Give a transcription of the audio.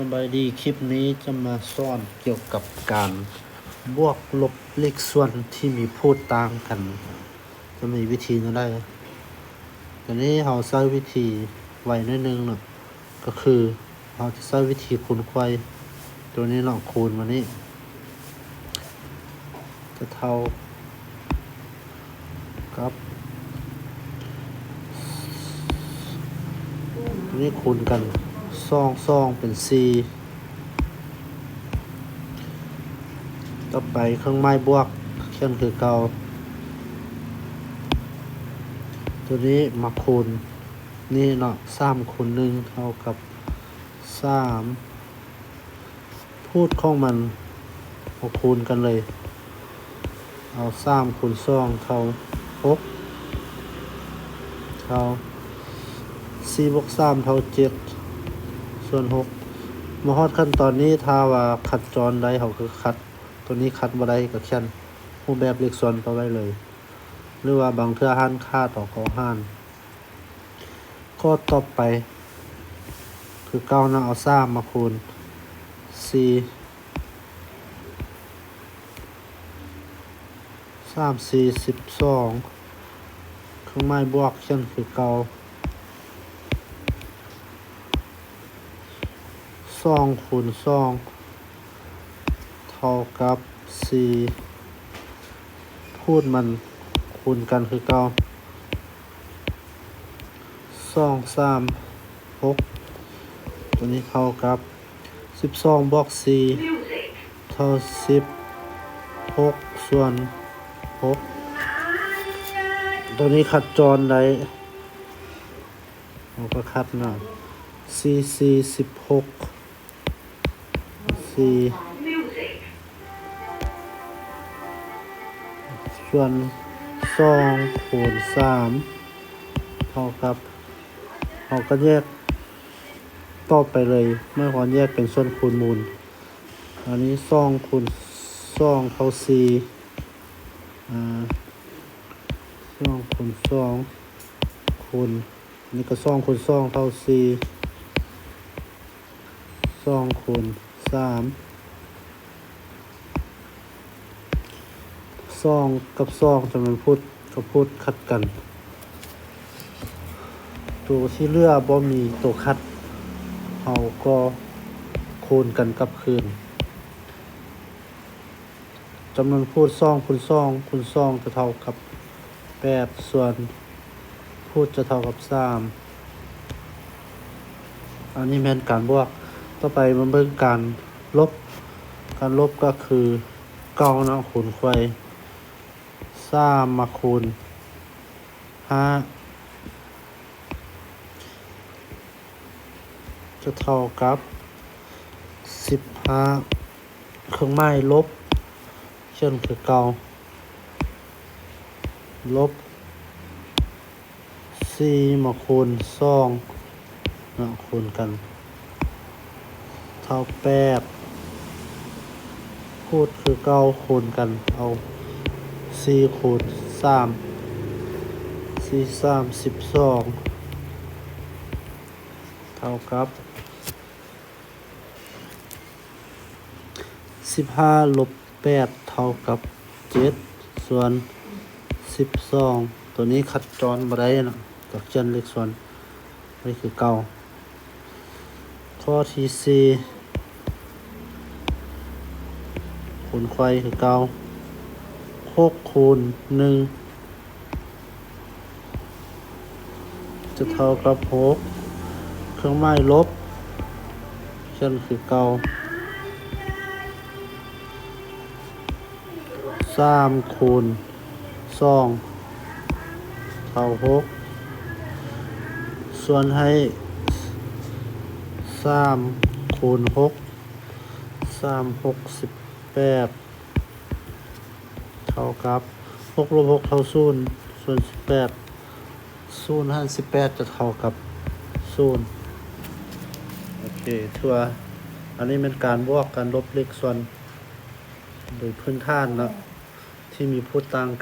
ສະບາຍດີ, ຄລິບນີ້ຈະມາສອນກ່ຽວກັບການບວກລົບເລກສ່ວນທີ່ມີພູດຕ່າງກັນ ຈະມີວິທີແນວໃດ. ຕອນນີ້ເຮົາໃຊ້ວິທີໄວໜ້ອຍໜຶ່ງເນາະ, ກໍຄືເຮົາຈະໃຊ້ວິທີຄູນໄຂວ້ຕົວນີ້ເນາະ, ຄູນມານີ້ ຈະເທົ່າກັບ ຕົວນີ້ຄູນກັນ ສອງ ສອງ ເປັນສີ່. ຕໍ່ໄປເຄື່ອງໝາຍບວກຂຽນຄືເກົ່າ, ຕົວນີ້ມາຄູນນີ້ເນາະ, ສາມຄູນໜຶ່ງເທົ່າກັບສາມ. ພູດຂອງມັນເຮົາຄູນກັນເລີຍ, ເອົາສາມຄູນສອງເທົ່າຫົກ ເທົ່າສີ່ບວກສາມເທົ່າເຈັດ ສ່ວນຫົກ. ມາຮອດຂັ້ນຕອນນີ້ ຖ້າວ່າຄັດຈອນໄດ້ເຮົາກໍຄັດ, ຕົວນີ້ຄັດບໍ່ໄດ້ກໍຂຽນຮູບແບບເລກສ່ວນໄປໄວ້ເລີຍ ຫຼືວ່າບາງເທື່ອຫານຂາດເຮົາກໍຫານ. ຂໍ້ຕໍ່ໄປຄືເກົ່ານະ, ເອົາສາມມາຄູນສີ່, ສາມສີ່ສິບສອງ, ເຄື່ອງໝາຍບວກຂຽນຄືເກົ່າ, ສອງຄູນສອງເທົ່າກັບສີ່, ພູດມັນຄູນກັນຄືເກົ່າ ສອງສາມຫົກ, ຕົວນີ້ເທົ່າກັບສິບສອງບວກສີ່ເທົ່າສິບຫົກ ສ່ວນຫົກ. ຕົວນີ້ຄັດຈອນໄດ້ ເຮົາກໍຄັດເນາະ, ສີ່ສີ່ສິບຫົກ ສີ່ ສ່ວນສອງຄູນສາມເທົ່າກັບ, ເຮົາກໍແຍກຕໍ່ໄປເລີຍ, ໝາຍຄວາມແຍກເປັນສ່ວນຄູນມູນ. ອັນນີ້ສອງຄູນສອງເທົ່າສີ່, ອາ ສອງຄູນສອງຄູນ ນີ້ກໍສອງຄູນສອງເທົ່າສີ່, ສອງຄູນສາມ, ສອງກັບສອງຈຳນວນພູດກັບພູດຂັດກັນ, ໂຕທີ່ເຫຼືອບໍ່ມີໂຕຂັດ ເຮົາກໍຄູນກັນກັບຄືນ. ຈຳນວນພູດສອງຄູນສອງຄູນສອງຈະເທົ່າກັບແປດ ສ່ວນພູດຈະເທົ່າກັບສາມ. ອັນນີ້ແມ່ນການບວກ. ຕໍ່ໄປມາເບິ່ງການລົບ. ການລົບກໍຄືເກົ່າເນາະ, ຄູນໄຂວ້ ສາມມາຄູນຫ້າ ຈະເທົ່າກັບສິບຫ້າ, ເຄື່ອງໝາຍລົບຂຽນຄືເກົ່າ, ລົບສີ່ມາຄູນສອງເນາະ, ຄູນກັນ ເທົ່າແປດ, ພູດຄືເກົ່າຄູນກັນ, ເອົາສີ່ຄູນສາມ, ສີ່ສາມສິບສອງ ເທົ່າກັບສິບຫ້າລົບແປດເທົ່າກັບເຈັດ ສ່ວນສິບສອງ. ຕົວນີ້ຄັດຈອນບໍ່ໄດ້ເນາະ, ກໍຂຽນເລກສ່ວນໄວ້ຄືເກົ່າ. ຂໍ້ທີສີ່ ຄູນໄຂວ້ຄືເກົ່າ, ຫົກຄູນໜຶ່ງຈະເທົ່າກັບຫົກ, ເຄື່ອງໝາຍລົບຂຽນຄືເກົ່າ, ສາມຄູນສອງເທົ່າຫົກ, ສ່ວນໃຫ້ສາມຄູນຫົກ, ສາມຫົກສິບແປດ ເທົ່າກັບຫົກລົບຫົກເທົ່າສູນ ສ່ວນສິບແປດ, ສູນຫານສິບແປດຈະເທົ່າກັບສູນ. ໂອເຄ, ຖືວ່າອັນນີ້ແມ່ນການບວກ ການລົບເລກສ່ວນໂດຍພື້ນຖານເນາະ ທີ່ມີພູດຕ່າງ